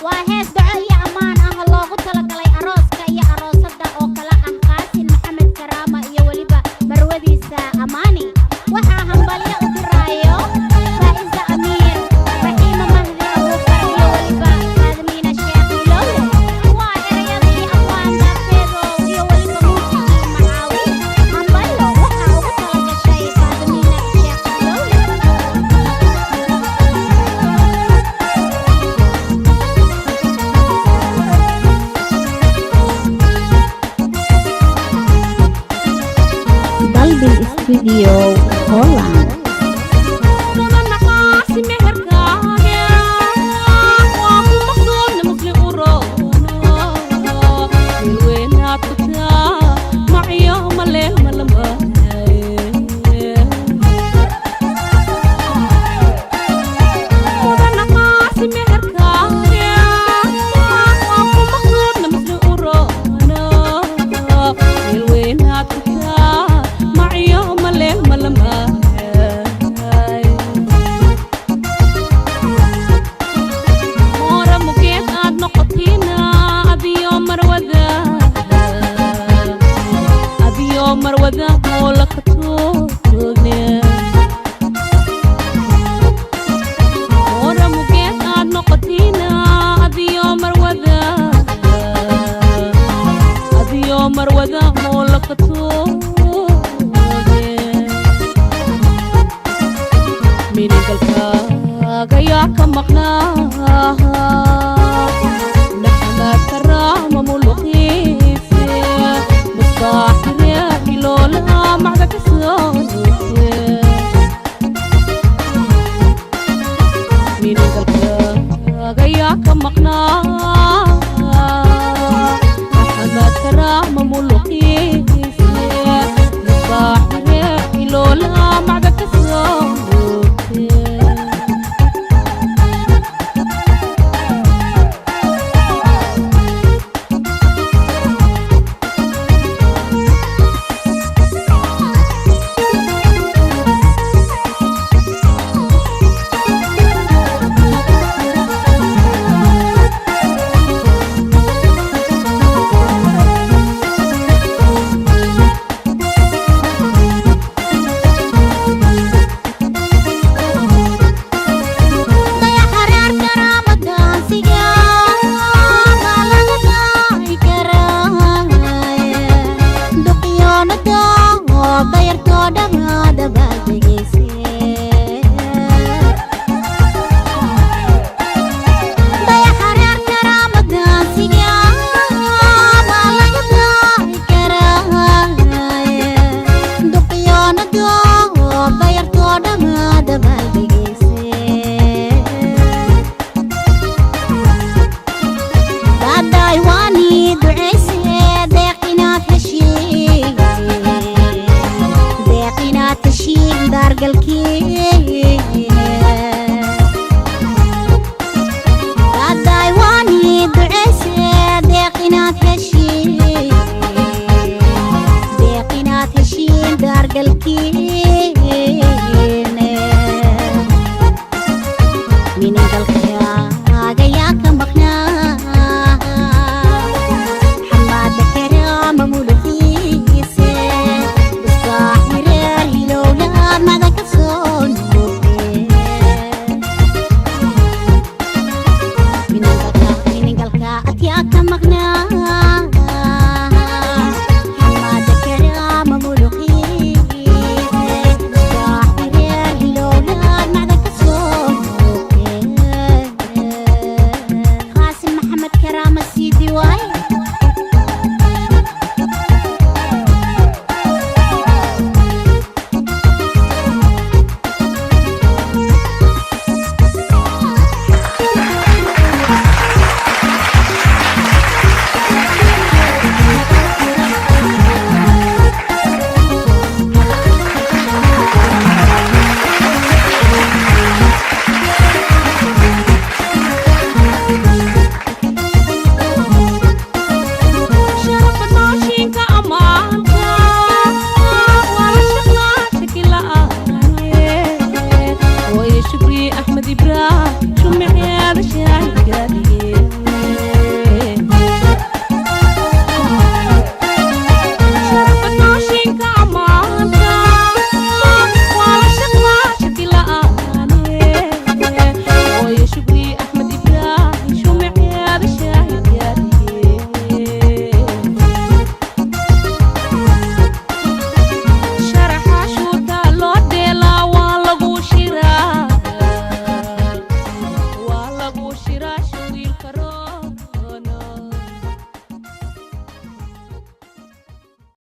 Waa hees duco iyo ammaan ah oo loogu talagalay arooska iyo aroosadda oo kala ah Qaasin Maxamed Karaama iyo weliba marwadiisa Amaani. Waxaa hambalyo u diraayo Faa'iza Amiir, Raxiima Mahdi Abuukar iyo weliba Faadmiina Sheekh Ilowle. Waa erayadii Abwaan Daafeedow iyo weliba muusigii Macaawi. Hambalyo waxaa ugu talagashay Faadmiina Sheekh Ilowle. Dalbil Studio Holland. Mudana Qaasi, meherkaaga waa ku maqsuudna muslim u roono, wilweynaad ku taa macyo maleel malamaaye. Mudana Qaasi, meherkaaga waa ku maqsuudna muslim u roono, wilweynaad ku taa macyo maleel malamaaye. Hore mugeed aad noqotiina, adiyo marwada, adiyo marwada moola ka toogne. Hore mugeed aad noqotiina, adiyo marwada, adiyo marwada moola ka toogne. Minigalkaaga yaa ka maqnaa, Maxamed Karaama muluqiise, musbaaxireexiloola macda ka soo joogte. Minigalkaaga yaa ka maqnaa.